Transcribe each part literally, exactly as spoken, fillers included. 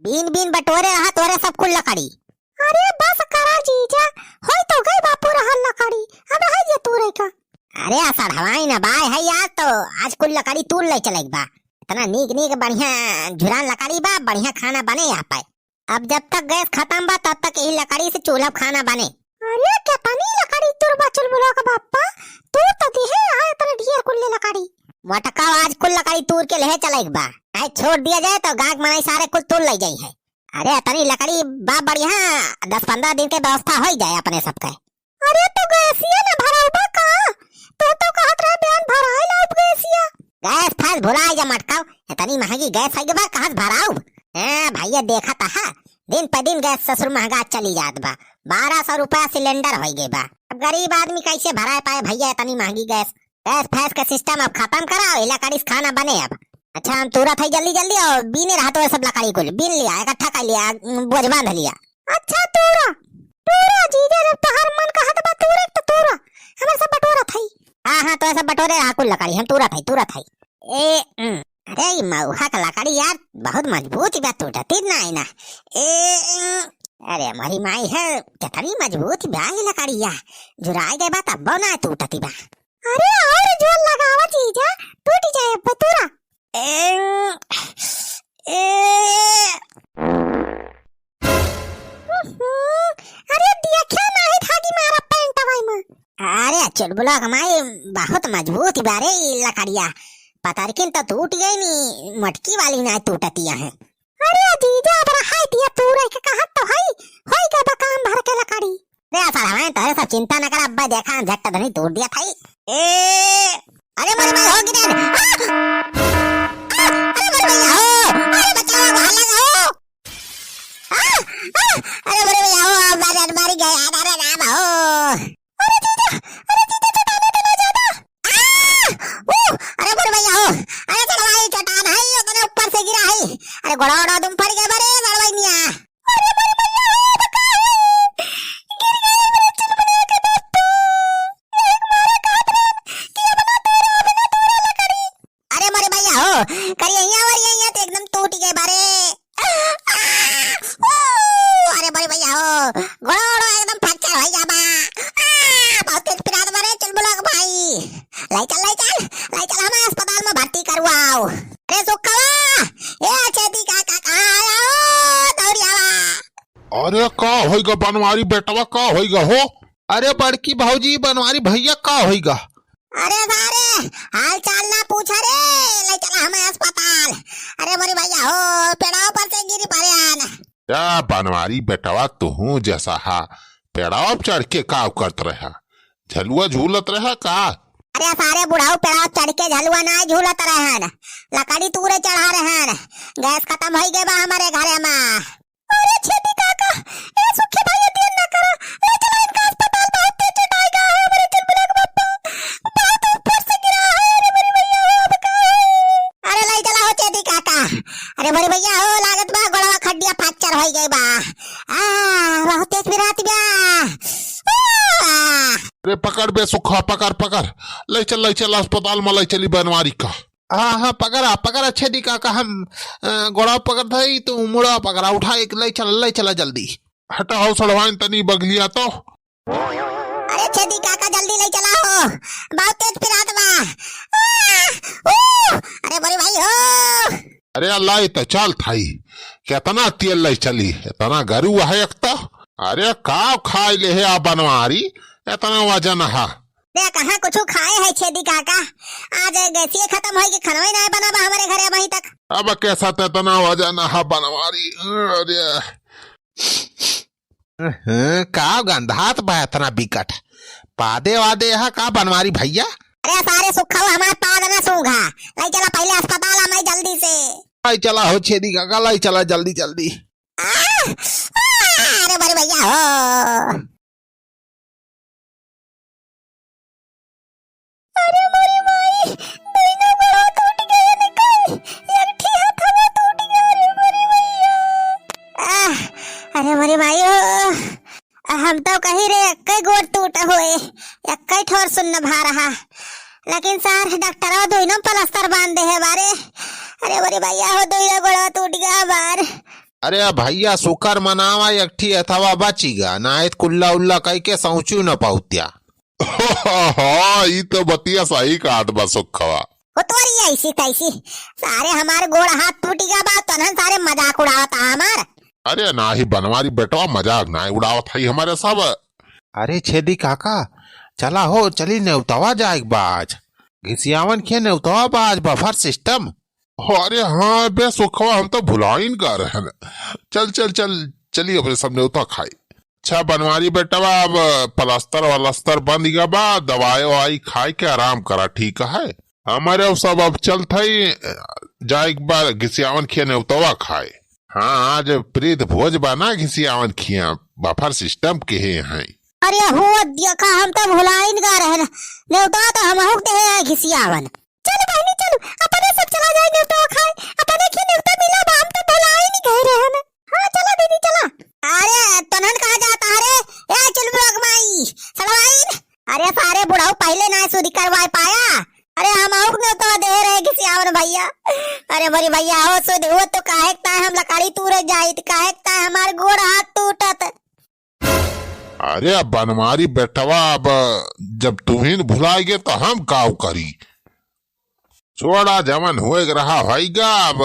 बीन बीन बटोरे रहा तोरे सब कुल लकड़ी। अरे बस करा जीजा, होई तो गई बा पूरा हर लकड़ी, अब रह जे तू रही का। अरे असढ़वाई ना बाय है यार, तो आज कुल लकड़ी तूर ले चले बा। इतना नीक नीक बढ़िया झुरान लकड़ी बा, बढ़िया खाना बने यहाँ पे। अब जब तक गैस खतम बा तब तक यही लकड़ी से चूल्हा खाना बने। अरे केतनी लकड़ी तूर बा चुलबुला का बापा, तू तो दिहे यहाँ इतना ढेर कुल लकड़ी। मोटका आज कुल लकड़ी तूर के ले चले बा, नहीं छोड़ दिया जाए तो गाग मनाई सारे कुल तूर ले जाई है। अरे, इतनी लकड़ी बा बढ़िया, दस पन्द्रह दिन के व्यवस्था होई जाए अपने सबके। अरे, तो गैसिया ना भराऊ बा का? तू तो कहत रहे बयान भराए लाउब गैसिया। गैस फैस भुलाए जा मटकाऊ, इतनी महंगी गैस है बा, कहाँ से भराऊ? हाँ, भैया देखत हा, दिन पे दिन गैस ससुर महंगा चली जात बा, बारह सौ रुपया सिलेंडर होई गए बा। अब गरीब आदमी कैसे भराए पाए भैया इतनी महंगी गैस? गैस फैस का सिस्टम अब खतम करा, ई लकड़ी से खाना बने अब। अच्छा, हम तूरत है जल्दी जल्दी, और बीने रहा तो सब लकड़ी कुल बीन लिया, इकट्ठा कर लिया, बोझ बांध लिया। अच्छा, तूरा, तूरा जीजा, जब तोहार मन कहत बा तूरे तो तूरा, हमरे सब बटोरत है। हाँ, हाँ, तो सब बटोरे रहा कुल लकड़ी, हम तूरत है, तूरत है। ए, उम, अरे, ई मऊहा का लकड़ी यार, बहुत मजबूत बा, टूटती नाई ना। ए, उम, अरे, हमारी माई है, कितनी मजबूत बा ई लकड़िया, जुराई गए बा तब्बो ना टूटती बा। अरे और जोर लगावा जीजा, टूट जाए अब तूरा। ए, ए। हम्म, अरे देखा नाही धागी मारा पैंटवा में। अरे चुलबुला के माई बहुत मजबूत बा रे ई लकड़िया। पतरकिन तो टूट गई नी, मटकी वाली ना टूटती है। अरे जीजा, अब रहाई दिया तू रह के कहत तो हई, होई गए बा काम भर के लकड़ी। रे असढ़वाई, तोरे सब चिंता न कर, अब्बा देखा हम झट धनी तोड़ दिया थाई। ए, अरे मोरे भाई हो गिरे। आ! आ! अरे मोरे भैया हो, अरे बचाओ, भाला हो। आ! आ! अरे मोरे भैया हो, मारे मारी गए, अरे राम हो। अरे जीजा, अरे जीजा, चटाने तो ना ज्यादा। आ! ऊ! अरे मोरे भैया हो, अरे चढ़वाई चट्टान है, ओकरे ऊपर से गिरा है। अरे गोड़ा ओड़ा तुम फट गए बरे, चढ़वाई मिया। अरे मोरे भैया हो, बका हो। गिर गए हमरे चुलबुला के दोस्तों। एक मारा कहत रहन कि अब ना तोरा, अब ना तोरा लकड़ी। अरे मोरे भैया हो, करिया हिया वरिया हिया तो एकदम टूट गए बारे। आ, ओ, अरे मोरे भैया हो, गोड़ो गोड़ो एकदम फ्रैक्चर हो गया बा। आ, बहुत तेज पिरात बारे चुलबुला के भाई। ले चल, ले चल, ले चल हमें अस्पताल में भर्ती करवाओ। अरे सुखवा, ए छेदी काका, कहाँ आया हो? दौड़ी आवा। अरे का होइगा बनवारी बेटवा, का होइगा हो? अरे बड़की भौजी, बनवारी भैया का होइगा? अरे सारे, हाल चाल ना पूछा रे, ले चला हमें अस्पताल। अरे मोरे भैया हो, पेड़ाव पर से गिरी पड़े आन। या बनवारी बेटवा, तुहूँ जैसा हा, पेड़ाव चढ़ के का करत रहा? झलुआ झूलत रहा का? अरे सारे बुढ़ाऊ, पेड़ाव चढ़ के झलुआ ना झूलत रहन, लकड़ी तूरे चढ़ा रहन। गैस खतम होई गए बा हमारे घरे में। अरे छेदी काका, ए सुखे भाई, दियन ना करा, ले चला इनका अस्पताल, बहुत तेज चटाई गा है हमारे चुलबुला के बापा, बहुत ऊपर से गिरा है। अरे मोरे भैया हो, अब का है? अरे ले चला हो छेदी काका। अरे मोरे भैया हो, लागत बा गोड़वा खड्डिया फ्रैक्चर होई गई बा। आ, बहुत तेज पिरात बा। आ। अरे पकड़ बे सुखा, पकड़, पकड़। ले चल, ले चल अस्पताल में ले चली बनवारी का। हाँ, हाँ, पकड़ा, पकड़ा छेदी काका, हम, अ, गोड़ा पकड़ था ही, तू मुड़ा पकड़ा, उठा एक, ले चल, ले चला जल्दी। हटा हो सड़वाइन तनी बगलिया तो। अरे छेदी काका, जल्दी ले चला हो, बहुत तेज पिरात बा। आ, ऊ, अरे मोरे भाई हो। अरे अल्लाह, ये तो चल थाई, कितना तेल ले चली, इतना गरू है एक तो। अरे का खाई ले है आ बनवारी, इतना वजन हा। बे, कहाँ कुछ खाए है छेदी काका? आज गैसिए खतम होई कि खनवे नाय बना बा हमरे घरे अबहीं तक। अब कैसा ते तना वजन हा बनवारी। अरे। हम्म, का गंधात बा इतना बिकट? पादे वादे हा का बनवारी भैया? अरे सारे सुखवा, हमार पाद ना सूंघा। लाई चला पहले अस्पताल हमारे जल्दी से। लाई चला हो छेदी काका, लाई चला जल्दी जल्दी। आ, आ, अरे मोरे भैया हो। अरे मोरे माई, दुइनो गोड़वा टूट गए इनकर, एक ठी हथवा टूट गया रे मोरे भैया। आह, अरे मोरे माई हो, हम तो कही रे एक्के गोड़ टूट होए, एक्के ठोर सुन्न भा रहा, लेकिन सार डॉक्टरवा दुइनो प्लास्टर बांध दे है बारे। अरे मोरे भैया हो, दुइनो गोड़वा टूट गया बार। अरे भइया, सुकर मनावा, एक ठी हथवा बचिगा, नाहीं त कुल्ला उल्ला कइके सौंचू न पहुत्या। हाँ, ई तो बतिया सही कहत बा सुखवा। हो तोरी ऐसी तैसी, सारे हमार गोड़ हाथ टूटिगा बा, तोन्हन सारे मजाक उड़ावत आ हमार। अरे नाहीं बनवारी बेटवा, मजाक नाहीं उड़ावत हई हमरे सब। अरे छेदी काका, चला हो, चली नेवतवा जाइक बा आज। घिसियावन के नेवतवा बा आज, buffer system। अरे हाँ बे सुखवा, हम तो भुलाइन गा रहन। चल, चल, चल, चली अपने सब नेवता खाई। अच्छा बनवारी बेटवा, अब पलस्तर वलस्तर बंद गा बा, दवाई ववाई खाइके आराम करा, ठीक है? हमरे सब अब चलत हई, जाइक बा घिसियावन खिया नेवतवा खाए। हाँ, आज प्रीत भोज बा ना घिसियावन खिया, buffer system के हे हैं। अरे हो देखा, हम तो भुलाइन गा रहन, नेवतवा तो हमहू के देहे है घिसियावन। चल बहिनी चल, अपने सब चला जाए नेवतवा खाए, अपने के नेवता मिला बा, हम तो भुलाइन गए रहन। हाँ चला दीदी चला। अरे तोन्हन कहाँ जात हा रे? ए चुलबुआ के माई, सड़वाइन। अरे सारे बुढ़ऊ पहिले ना सुधी करवाए पाया। अरे हमहू के नेवतवा देहे रहे घिसियावन भइया। अरे मोरी भइया हो सुधी हो तो काहे के ताय हम लकड़ी तूरे जाइत, काहे के ताय हमार गोड़ हाथ टूटत। अरे बनवारी बेटवा, अब जब तुहिन भुलाइगे तो हम काव करी? छोड़ा, जवन होए के रहा होइगा, अब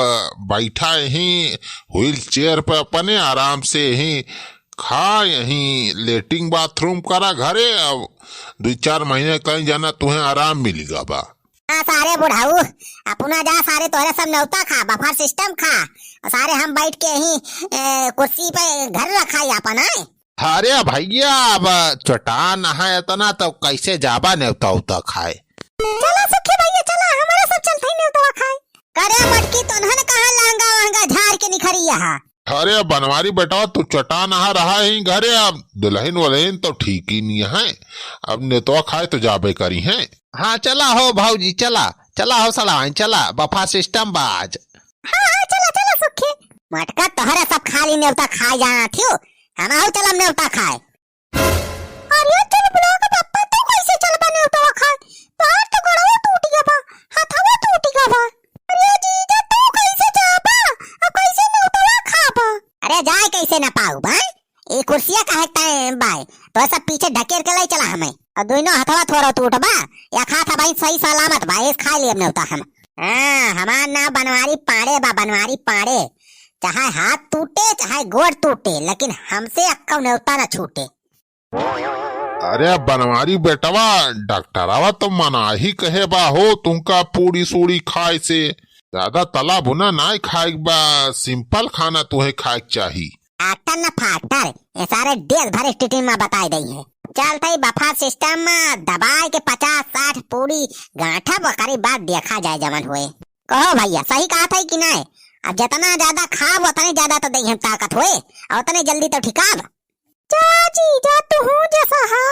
बैठा यहीं wheel chair पे अपने आराम से यहीं खा, यहीं latrine bathroom करा घरे। अब दुइ चार महीने कहीं जाना तुहें आराम मिलिगा बा। हाँ सारे बुढ़ऊ, अपना जा सारे तोहरे सब नेवता खा, buffer system खा, और सारे हम बैठ के यहीं, ए, कुर्सी पे घर रखा ही अपन, आए। अरे भइया, अब चोटान है इतना तो कैसे जाबा नेवता उता खाए? चला सुखी भइया, चला, हमारे सब चलते ही नेवतवा खाए। करे मटकी, तोन्हन कहाँ लहंगा वहंगा झार के निखरी यहाँ? अरे बनवारी बेटा, तू चोटान आ रहा ही घरे, अब दुलहिन वुलहिन तो ठीक ही नहीं है, अब नेवतवा खाए तो जाबे करी हैं। हाँ चला हो भौजी, चला, चला हो सड़वाइन, चला, buffer system बा आज। हाँ, हाँ, चला, चला, सुखी। मटका तोहरे सब खाली नेवता खाए जाना थियो, हमहू चलब नेवता खाए। अरे चुलबुआ के पप्पा, तू कैसे चलबा नेवतवा खाए? तोहार तो गोड़वा टूट गया बा, हथवा टूट गया बा। अरे जीजा, तू कैसे जाबा? अब कैसे नेवतवा खाबा? अरे जाए कैसे ना पाऊ भाई? ई कुर्सिया काहे ताए बाय? तो सब पीछे ढकेर के लाई चला हमें। और दोनों हथवा थोड़ा टूट बा, या खाता भाई सही सलामत बा, एस खाए लिए नेवता हम। हाँ, हमार नाम बनवारी पांड़े बा, बनवारी पांड़े। चाहे हाथ टूटे, चाहे गोड़ टूटे, लेकिन हमसे अक्कौ नेवता न छूटे। अरे बनवारी बेटवा, डॉक्टरवा तो मनाही कहे बा हो तुमका पूड़ी सूड़ी खाए से। ज्यादा तला भुना नाय खाए बा, simple खाना तुहे खाए के चाही। डॉक्टर न फाक्टर, ये सारे देश भर स्थिति में बताए दई है। चलते ही buffer system में दबाए के पचास साठ पूड़ी गांठब, ओकरी बाद देखा जाए जवन होए। कहो भइया, सही कहत है कि नाय? अब जितना ज्यादा खाब, उतने ज्यादा तो देह में ताकत होए, और उतने जल्दी तो ठिकाब। जा जीजा, तू हूँ जैसा हा।